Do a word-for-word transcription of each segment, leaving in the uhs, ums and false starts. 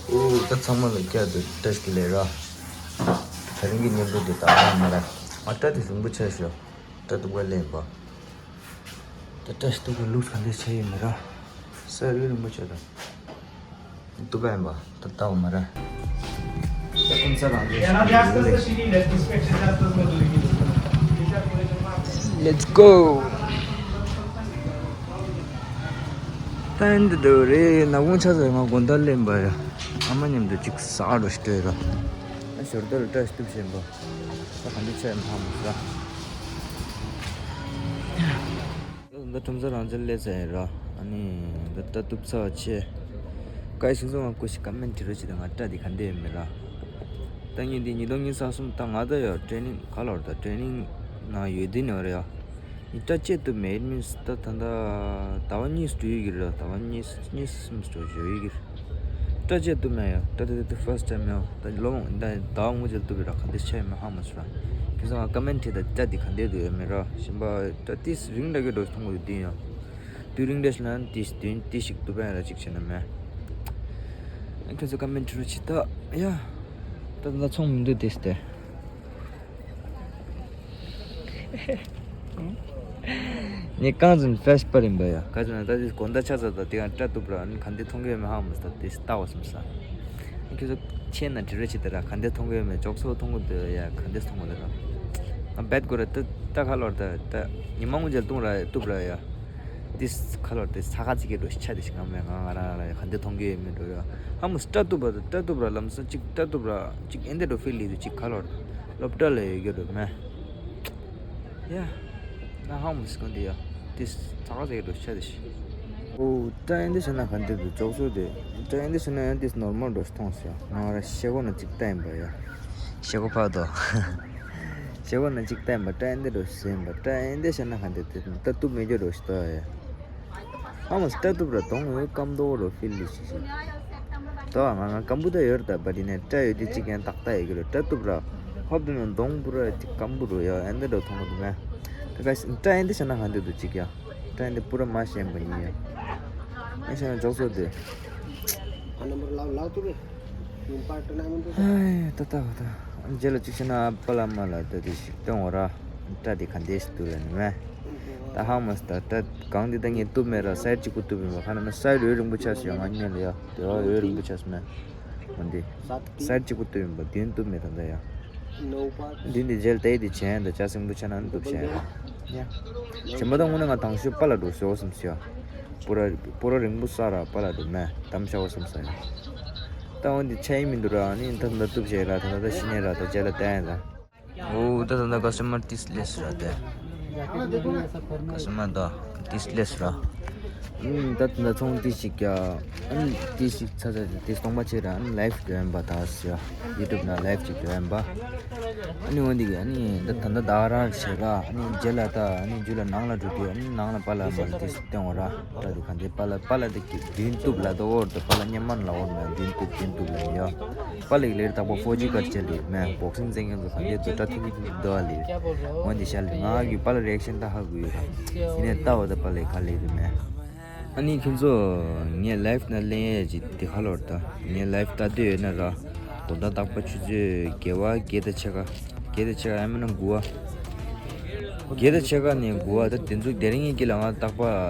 ཨོ་ད་ཚང་མ་ལ་བསྐྱར་དུ་བཀྲ་ཤིས་བདེ་ལེགས་ར། དེ་རིང་གི་མཉམ་དུ་དེ་ད་ང་མ་ར། ང་བཀྲ་དེ་རིང་པོ་ཆགས་ཤོག་བཀྲ་སྡུག་པ་ལེན་པ། ད་བཀྲ་ཤིས་སྡུག་པའི་ལུགས་ག་འདྲ་ཆགས་ཡོད་མེད་ར། ས་རུ་རིང་པོ་ཆགས་དང་། སྡུག་པ་ཡིན་པ་ད་ལྟ་བ་མ་ར། ད་ཀུན་ས་རང་ལས་Let's go. ད་འདི་འདྲ་རེད། ནག་པོ་ཆགས་ཚར། ང་དགོང་དག་གླེན་པ་ཡ། ཨ་མ་མཉམ་དུ་ཅིག་ཟ་འགྲོ་ཞིག་སྤྲད་ར། ཨ་ཞོར་དོ་ལ་བཀྲ་ཤིས་བདེ་ལེགས་ཞེས་པ། ད་ག་འདི་ཆ་ཡང་ཧ་མ་ཟ། ད་ཁྲོམ་ས་རང་ཚལ་སླེབས་ཚར་ཡིན་ར། ཨ་ནི་ད་ལྟ་གཏུབ་ཚར་བ་ཆེ། ཀའི་སིང་སོང་ང་ཀུ་ཤི་ཀ་མེན་ཊི་རོ་ཅི་ད་ང་བཀྲ་འདི་ག་འདི་ཡོད་མེད་ར། ད་ངས་འདི་ཉིས་སྟོང་ཉི་ཤུ་རྩ་གསུམ་ད་ང་ད་ཡོད་ཊེ་ནིང་ག་ལོར་ད་ཊེ་ནིང་ན་ཡོད་དུས་ནས་རེད་ཡ། ནི་བཀྲ་ཅེས་ཏུ་མེད་མིན་ད་ད་ད་ད་བ་གཉིས་སུ་འགྲོ་ཡི་གི་རེད། ད་བ་གཉིས་གཉིས་གསུམ་སུ་འགྲོ་ཡི་གི་རེད། བཀྲ་ཅེས་ཏུ་མེད་ཡ། བཀྲ་དེ་དེ་first time ཡ། ད་ལོ་ད་ད་བ་དངུལ་ཅལ་ཏུ་བི་ར་ག་འདི་ཆ་ཡ་མེད་ཧ་མ་སུ་ར། ཁྱེད་ཚང་ཀ་མེན་ཊི་ད་བཀྲ་འདི་ག་འདི་དུ་ཡོད་མེད་ར། ཞིམ་པ་བཀྲ་ཏིས་རིང་ལ་གི་འགྲོ་མཐོང་གི་འདི་ཡ། དུས་རིང་འདྲ་ཞིག་ན་ཏིས་དུས་ཏིས་ཞིག་ཏུ་བན་ར་ཅིག་བྱས་ན་མེད། ཁྱེད་ཚང་ཀ་མེན་ཊི་རུ་ཆི་ད་ཡ། ད་ད་ཚོང་མི་འདུག་ཏིས་ཏེ། ངས་རྐང་འཛིན་ཕེ་སི་པར་ཡིན་པ་ཡ། ག་ཚོད་ན་ད་དེ་དགོང་དག་ཆ་ཚ་ད་དེ་གང་བཀྲ་གཏུབ་ར་ཨ་ནི་ག་འདི་མཐོང་གི་ཡོད་མེད་ཧ་མ་སི་ད་དེ་ལྟ་བ་སམ་ས། ཁྱོད་ཚོ་ཁྱེད་ན་དྲི་རོ་བྱེད་དེ་ར་ག་འདི་མཐོང་གི་ཡོད་མེད་ཅོག་ཚོ་མཐོང་གི་འདུག་ཡ། ག་འདི་མཐོང་གི་འདུག་ར། ང་བེད་གོ་ར་ད་ད་ག་ལོར་ད་ད་ཉི་མ་ངུ་ཅལ་བཏུང་ར་གཏུབ་ར་ཡ། དེ་ཁ་ལོར་དེ་ས་ཁ་ཚིག་གི་འགྲོ་ཤི་ཆ་དེ་ཤི་ང་མེད་ང་ང་ར་ར་ག་འདི་མཐོང་གི་ཡོད་མེད་འགྲོ་ཡ། ཧ་མ་སི་བཀྲ་གཏུབ་ར་ད་བཀྲ་གཏུབ་ར་ལམ་སང་ཅིག་བཀྲ་གཏུབ་ར་ཅིག་ཨེ་འདི་འགྲོ་ཕིལ་ལི་དུ་ཅིག་ག་ལོར་སློབ་གྲྭ་ལ་ཡོད་རྒྱུ་རུ་མེད། ཡ། ང་ཧ་མ་སི་ཀོན་དེ་ཡ། དེ་ས་ཁ་ཟེར་འགྲོ་ཤ་དེ་ཤི། ཨོ་ཀྲ་ཡན་དེ་ཤ་ན་ག་འདི་དུ་ཅོག་ཚོ་དེ། ཀྲ་ཡན་དེ་ཤ་ན་ཡང་དེ་ནོར་མལ་འགྲོ་ཤི་མཐོང་སི་ཡ། ང་ར་ཤེ་གོ་ན་ཅིག་ལྟ་ཡིན་པ་ཡ། ཤེ་གོ་ཕག་དོ། ཤེ་གོ་ན་ཅིག་ལྟ་ཡིན་པ་ཀྲ་ཡན་དེ་འགྲོ་ཤི་ཟེར་ཡིན་པ། ཀྲ་ཡན་དེ་ཤ་ན་ག་འདི་དུ་ད་ཏུ་མེ་ཇོ་འགྲོ་ཤི་ཏོ་ཡ། ཨ་མ་སི་བཀྲ་གཏུབ་ར་གདོང་ཡོད་སྐམ་མདོག་རོ་ཕིལ་ལི་ཤི་ཤི། ད་ང་ང་སྐམ་པོ་ད་ཡོད་ར་ད་བ་དི་ནས་བཀྲ་ཡོད་དི་གཅིག་ཡང་ཏག་ཏག་ཡོད་གི་ར་བཀྲ་གཏུབ་ར། ཧོབ་དི་ནས་གདོང་པུ་ར་གཅིག་སྐམ་པོ་རུ་ཡ་ཨེ་འདི་འགྲོ་མཐོང་གི་འདུག་མེ། ད་ག་བཀྲ་ཨེ་འདི་ཤ་ན་ག་འདི་འདུག་གཅིག་ཡ། བཀྲ་ཨེ་འདི་པུ་ར་མ་ཤེས་པ་ཡིན་ཡ། ཨེ་ཤ་ན་ཅོག་ཚོ་དེ། ཧའི་ད་ད་ད། རྗེས་ལ་གཅིག་བྱས་ན་ཨ་པ་ལ་མ་ལ་ད་དེ་ཞིག་སྟོན་འོ་ར། སྐྲ་དེ་ག་འདྲས་ཞིག་འདུག་ལ་ནི་མེ། ད་ཧང་མ་སི་ད་སྐྲ་གང་འདི་ད་ངས་གཏུབ་མེད་ར། སའིཌ་གཅིག་པུ་གཏུབ་ཡིན་པ། ཁ་ན་མ་སའིཌ་འོད་རིང་པོ་ཆགས་སོང་ཡ། ང་ཉལ་ལ་ཡ་དེ་བ་འོད་རིང་པོ་ཆགས་སོང་མེ། འོ་འདི་སའིཌ་གཅིག་པུ་གཏུབ་ཡིན་པ། མདུན་གཏུབ་མེད་ད་ད་ཡ། མདུན་འདི་རྗེས་ལ་ད་ཡི་འདི་བྱས་ད་ཅ་སྲིན་པོ་ཆ་ན་གཏུབ་བྱས་ཡ། ཡ། བྱེ་མ་ད་དངོས་གནས་ང་དང་ཤོས་པ་ལ་འགྲོ་ཤོག་བསམ་སོང་ཡ། པུ་ར་པུ་ར་རིང་པོ་ས་ར་པ་ལ་འགྲོ་མེ་དམ་ཤ་བ་བསམ་ས་ཡ། ད་འོ་འདི་ཆ་ཡི་མི་འདུག་ར། ནི་ད་ད་གཏུབ་བྱས་ར། ད་ད་ད་ཤི་ནས་ར། ད་རྗེས་ལ་ད་ཡ་ད། འོ་ད་ད་ད་ཀ་སི་ཊ་མར་ཏིས་སླེབས་སོང་ར་དེ། ཀ་སི་ཊ་མར་ད་ཏིས་སླེབས་སོང་ར། ཨུམ་ད་ད་ཚོང་ཏིས་ཞིག་ཀྱ། ཨུམ་ཏིས་ཞིག་ཚ་ཚ་ཏིས་སྟོང་པ་ཆེ་ར། ཨུམ་ལའིབ་འགྲོ་ཡན་པ་ད་སི་ཡ། ཡུ་ཊུབ་ན་ལའིབ་ཅིག་འགྲོ་ཡན་པ། ཨ་ནི་འོ་འདི་གི་ཨ་ནི་ད་ད་ད་ད་ར་བྱེད་ར། ཨ་ནི་རྗེས་ལ་ད་ཨ་ནི་རྒྱུ་ལ་ནང་ལ་འགྲོ་དུས་ཨ་ནི་ནང་ལ་པ་ལ་མ་ལ་ཏིས་སྟོན་འོ་ར། ད་དུ་ག་འདི་པ་ལ་པ་ལ་འདི་གི་མདུན་གཏུབ་ལ་ད་འོར་ད་པ་ལ་སྙེ་མ་ལ་འོར་མ་མདུན་གཏུབ་མདུན་གཏུབ་ལ་ཡ། པ་ལེགས་ལེར་བཏགས་པ་ཕོ་ཇི་ཀར་ཅལ་ལེར་མེ། བོག་སིང་རྩེད་མཁན་ཚོ་ག་འདི་དུ་སྐྲ་ཐུག་གི་ཐུག་གི་འདུག་ཨ་ལེར། འོན་ཏེ་ཤལ་ང་གི་པ་ལ་རི་ཨེག་ཤན་ད་ཧ་གོ་ཡོད་ར། ཡིན་ནས་ལྟ་བ་ད་པ་ལེགས་ག་ལེར་དུ་མེ། ཨ་ནི་ཁྱོད་ཚོ་ངའི་ལའིབ་ན་གླེང་ཡས་ཅིག་དེ་ག་ལོར་ད། ངའི་ལའིབ་ལྟ་འདོད་ཡོད་ན་ར། དགོང་དག་རྟག་པ་ཆུ་ཚོད་བརྒྱད་པ་བརྒྱད་དང་ཕྱེད་ཀ་བརྒྱད་དང་ཕྱེད་ཀ་ཨ་མིན་ན་དགུ་པ། བརྒྱད་དང་ཕྱེད་ཀ་ནས་དགུ་པ་ད་དེ་ཚོ་དེ་རིང་གི་ལ་ང་རྟག་པ་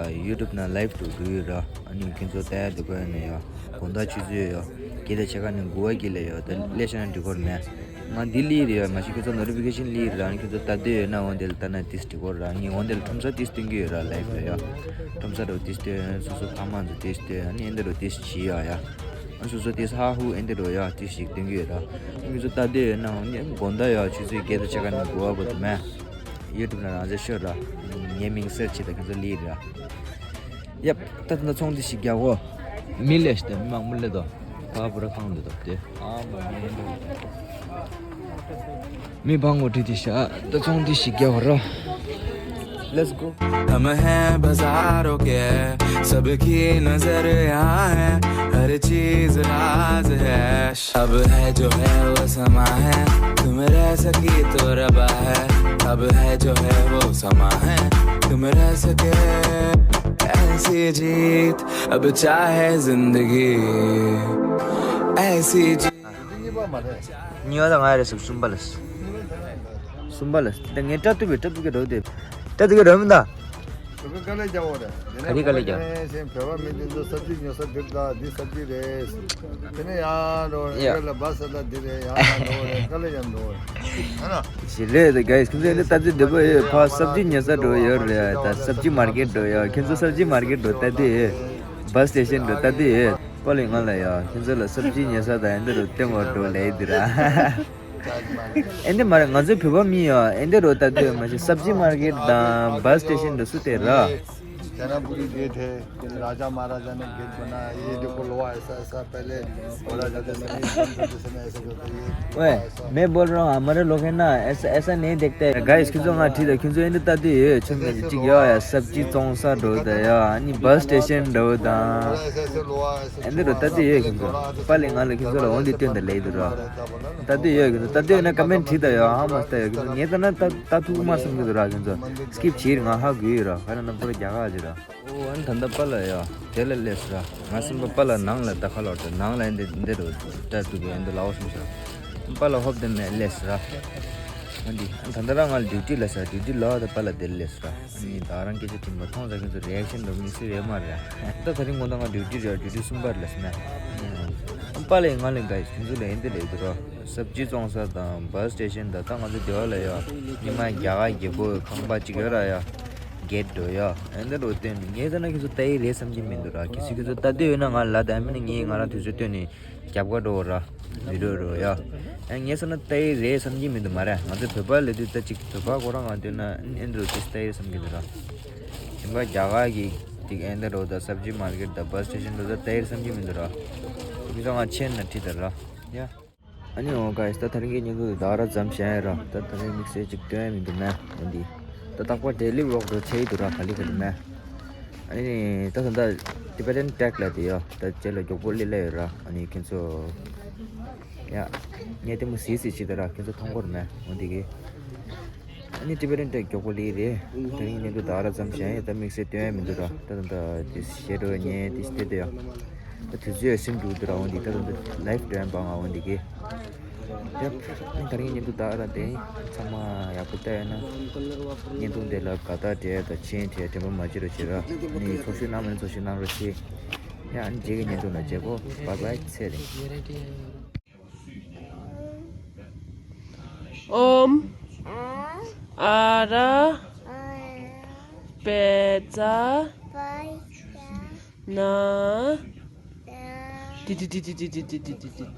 ཡུ་ཊུབ་ན་ལའིབ་འགྲོ་གི་ཡོད་ར། ཨ་ནི་ཁྱོད་ཚོ་ལྟ་ཡ་འདུག་ག་ཡོད་ན་ཡ། དགོང་དག་ཆུ་ཚོད་ཡ། བརྒྱད་དང་ཕྱེད་ཀ་ནས་དགུ་པ་གི་ལ་ཡ་ད་སླེབས་ཤ་ན་འགྲིག་གོ་ར་མེད། ང་འདི་ལི་རེད་ཡ། མ་གཞི་ཁྱོད་ཚོ་ནོ་ཊི་ཕི་ཀེ་ཤན་ལི་རེད། ཨ་ནི་ཁྱོད་ཚོ་ལྟ་འདོད་ཡོད་ན་འོ་འདི་ལ་ལྟ་ན་ཏིས་འགྲིག་གོ་ར། ངས་འོ་འདི་ལ་ཁྲོམ་ས་ཏིས་སྟོན་གི་ཡོད་ར་ལའིབ་ལ་ཡ། ཁྲོམ་ས་རུ་ཏིས་སྟོན། སོ་སོ་ཕ་མ་ཚོ་ཏིས་སྟོན། ཨ་ནི་ཨེ་འདི་རུ་ཏིས་བྱི་ཡ་ཡ། ཨ་སོ་སོ་ཏིས་ཧ་ཧུ་ཨེ་འདི་རུ་ཡ་ཏིས་ཞིག་སྟོན་གི་ཡོད་ར། ཁྱོད་ཚོ་ལྟ་འདོད་ཡོད་ན་འོ་འདི་དགོང་དག་ཡ་ཆུ་ཚོད་བརྒྱད་དང་ཕྱེད་ཀ་ནས་དགུ་པ་བར་དུ་མེད། ཡུ་ཊུབ་ན་རང་ཚོ་ཤོད་ར། ངའི་མིང་སེར་ཆེ་ད་ཁྱོད་ཚོ་ལི་ར། ཡབ། ད་ད་ཚོང་འདི་ཞིག་རྒྱག་གོ། མི་ལས་ཤི་ད་མི་མང་པོ་ལས་དོ། ཕ་བུ་ར་ཁང་འདི་དོ་དེ། ཨ་མ་མི་འདུག་མི་བང་གོ་དྲི་དི་ཤ། ད་ཚོང་འདི་ཞིག་རྒྱག་གོ་ར། Let's go. हम हैं बाजारों के, सबकी नजर यहाँ है, हर चीज राज है। अब है जो है वो समा है, तुम रह सकी तो रबा है। अब है जो है वो समा है, तुम रह सके ऐसी जीत। अब चाहे जिंदगी གཉིས་པ་མ་རེད། གཉིས་པ་དང་ང་རེད་ཟེར་གསུམ་པ་ལ། གསུམ་པ་ལ། དེ་ངས་སྐྲ་གཏུབ་པའི་སྐྲ་གཏུབ་ཀྱི་འགྲོ་དེ། སྐྲ་གཏུབ་ཀྱི་འགྲོ་མི་འདའ། དཀའ་ལས་རྒྱག་འོ་རེད། ག་རེ་དཀའ་ལས་རྒྱག་བོད་པ་མི་འདི་ཚོ་སབ་ཇི་ཉོ་ས་འདིར་ད་འདི་སབ་ཇི་རེད། དེ་ནས་ཡང་འགྲོ་རེད། ཡ། ལ་བ་ས་ད་འདི་རེད། ཡང་ཡང་འགྲོ་རེད། དཀའ་ལས་ཡང་འགྲོ་རེད། ཨ་ན། ཞེ་ལས་དེ་ག་ཡིས་ཁྱོད་ཚོ་འདི་ལྟ་དུས་འདི་པོ་ཡོད་ཕ་སབ་ཇི་ཉོ་ས་འགྲོ་ཡོད་རེད། ད་སབ་ཇི་མར་ཀེཊ་འགྲོ་ཡོད། ཁྱོད་ཚོ་སབ་ཇི་མར་ཀེཊ་འགྲོ་ལྟ་དུས་ཡོད། བ་སི་སི་ཊེ་ཤན་འགྲོ་ལྟ་དུས་ཡོད། པ་ལས་ང་ལ་ཡ་ཁྱོད་ཚོ་ལ་སབ་ཇི་ཉོ་ས་དང་ཨེ་འདི་རུ་སྟོན་གོ་འགྲོ་ལས་འདི་ར། ཨེ་འདི་མ་རེད། ང་ཚོའི་བོད་པ་མི་ཡ་ཨེ་འདི་རུ་ལྟ་དུས་མ་ཤེས་སབ་ཇི་མར་ཀེཊ་དང་བ་སི་སི་ཊེ་ཤན་འགྲོ་སུ་དེ་ར། जनकपुरी गेट है, राजा महाराजा ने गेट बनाया। ये देखो, लोहा ऐसा, ऐसा पहले बोला जाता था, नहीं, नहीं, नहीं, नहीं, ऐसा करता, ये वे, मैं बोल रहा हूँ, हमारे लोग हैं ना, ऐसा, ऐसा नहीं देखते हैं। गाइस, ཁྱོད་ཚོ་ང་ཁྲིད་དང་ཁྱོད་ཚོ་ཨེ་འདི་ལྟ་དུས་ཡོད། ཆུ་མེད་ཅིག་ཡོད་ཡ། སབ་ཇི་བཙོང་ས་འགྲོ་དང་ཡ། ཨ་ནི་བ་སི་སི་ཊེ་ཤན་འགྲོ་དང་། ཨེ་འདི་རུ་ལྟ་དུས་ཡོད་ཁྱོད་ཚོ། པ་ལས་ང་ལ་ཁྱོད་ཚོ་ལ་འོང་དུས་སྟོན་དང་ལེགས་འདུག་ར། ལྟ་དུས་ཡོད་ཁྱོད་ཚོ། ལྟ་དུས་ཡོད་ན་ཀ་མེན་ཊི་བྲིས་དང་ཡ། ཧ་མ་ལྟ་ཡོད་ཁྱོད་ཚོ། ངས་ལྟ་ན་ལྟ་ལྟ་ཐུབ་མ་བསམ་གྱི་འདུག་ར། ཁྱོད་ཚོ་སི་ཀིབ་བྱེད། ང་ཧ་གོ་ཡོད་ར། ཁ་ར་ན་པོ་ར་རྒྱ་གར་ཅིག་ར། ཨོ་ཨན་ད་ལྟ་པཱ་ལགས་ཡ་དེ་ལ་སླེབས་སོང་ར། ང་སེམས་པ་པཱ་ལགས་ནང་ལ་ད་ཁ་ལོག་ཏུ་ནང་ལ་འདི་འདི་རུ་སྐྲ་གཏུབ་པའི་འདི་ལའོ་སོང་ཟེར། པཱ་ལགས་ཧོབ་དེ་མེད་སླེབས་སོང་ར། ཨ་འདི་ཨ་ད་ལྟ་རང་ང་ལ་ཌིའུ་ཏི་ལ་ས་ཌིའུ་ཏི་ལ་ད་པཱ་ལགས་དེ་ལ་སླེབས་སོང་ར། ཨ་ནི་ད་རང་སྐད་ཆ་དྲིས་མ་མཐོང་ས་ཁྱོད་ཚོ་རི་ཨེག་ཤན་འགྲོ་མི་སྲིད་རེད་མ་རེད། ད་ད་རིང་དགོང་དག་ང་ཌིའུ་ཏི་རེད། ཌིའུ་ཏི་གསུམ་པར་ལ་སོང་ན། པཱ་ལགས་ང་ལ་ག་ཁྱོད་ཚོ་ལ་ཨེ་འདི་ལ་ཡོད་ར། སབ་ཇི་བཙོང་ས་དང་བ་སི་སི་ཊེ་ཤན་དང་ད་ང་ཚོ་སྡེ་བ་ལ་ཡ་ཉི་མ་རྒྱ་གར་རྒྱལ་པོའི་ཁང་པ་གཅིག་ཡོད་ར་ཡ། གེ་ཊི་འགྲོ་ཡ། ཨེ་འདི་རུ་སྟོན་ངས་ཟེར་ན་ཁྱེད་ཚོ་ལྟ་ཡི་རེད་བསམ་གྱི་མི་འདུག་ར། གལ་སྲིད་ཁྱེད་ཚོ་ལྟ་འདོད་ཡོད་ན་ང་ལ་ད་མིན་ན་ངས་ང་རང་དུས་ཚོད་བཏོན་ནས་རྒྱབ་ཁ་འགྲོ་ར། བི་ཌིའོ་འགྲོ་ཡ། ཨེ་ངས་ཟེར་ན་ལྟ་ཡི་རེད་བསམ་གྱི་མི་འདུག་མ་རེད། ང་ཚོ་བོད་པ་ལས་དུས་ད་ཅིག་བོད་པ་ཁོ་རང་ང་འདོད་ན་ཨེ་འདི་རུ་ཏིས་ལྟ་ཡི་བསམ་གྱི་འདུག་ར། ཞིང་པ་རྒྱ་གར་གྱི་ཏིག་ཨེ་འདི་རུ་ད་སབ་ཇི་མར་ཀེཊ་ད་བ་སི་སི་ཊེ་ཤན་འགྲོ་ད་ལྟ་ཡི་བསམ་གྱི་མི་འདུག་ར། ཁྱེད་ཚོ་ང་ཆེན་ན་ཁྲིད་དར་ར། ཡ། ཨ་ནི་འོ་ག་ཡིས་ད་ད་རིང་གི་བརྙན་ཐུང་དེ་ད་ག་རང་ཙམ་བཤད་ཡ་ར། ད་ད་རིང་དམིགས་བསལ་ཅིག་སྟོན་ཡ་མི་འདུག་མེད་འོ་འདི། ད་རྟག་པར་ཌེ་ལི་ཝི་ལོག་འགྲོ་བྱེད་ཡི་འདུག་ར། ག་ལེ་ག་ལེ་མེད། ཨ་ནི་ད་ད་ད་ཊི་བེ་ཊན་ཊེག་ལ་དེ་ཡོད། ད་ཅེ་ལ་མགྱོགས་པོ་ལི་ལ་ཡོད་ར། ཨ་ནི་ཁྱེད་ཚོ་ཡ་ངས་ལྟད་མོ་གཟིགས་གཟིགས་བྱེད་དུ་ར། ཁྱེད་ཚོ་མཐོང་གོ་ར་མེད་འོ་འདི་གི། ཨ་ནི་ཊི་བེ་ཊན་ཊེག་མགྱོགས་པོ་ལི་རེད། ད་རིང་བརྙན་ཐུང་ད་ག་རང་ཙམ་བཤད་ཡ། ད་དམིགས་བསལ་སྟོན་ཡ་མི་འདུག་ར། ད་ད་ད་དེ་བཤད་འགྲོ་ཉན་དེ་སྟེ་དེ་ཡོད། ད་དུས་ཚོད་ཡང་ཟིན་འགྲོ་འདུག་ར། འོ་འདི་ད་ད་ད་ལའིབ་སྟོན་པ་ང་འོ་འདི་གི། ཡབ། ཨ་ནི་ད་རིང་བརྙན་ཐུང་ད་ར་དེ་ཚང་མ་ཡག་པོ་ལྟ་ཡོད་ན། བརྙན་ཐུང་དེ་ལ་དགའ་རྟགས་སྤྲད་དང་མཆན་སྤྲད་དྲན་པ་མ་བརྗེད་རོགས་བྱེད་ར། ཨ་ནི་ཚོགས་ཞུགས་གནང་མ་ནི་ཚོགས་ཞུགས་གནང་རོགས་བྱེད། ཡ་ཨ་ནི་རྗེས་ཀྱི་བརྙན་ཐུང་ལ་མཇལ་གོ། བཱའི་བཱའི་ཚེ་རིང་། ཨོམ། ཨ་ར། པེ་ཙ། ན། ཏི་ཏི་ཏི།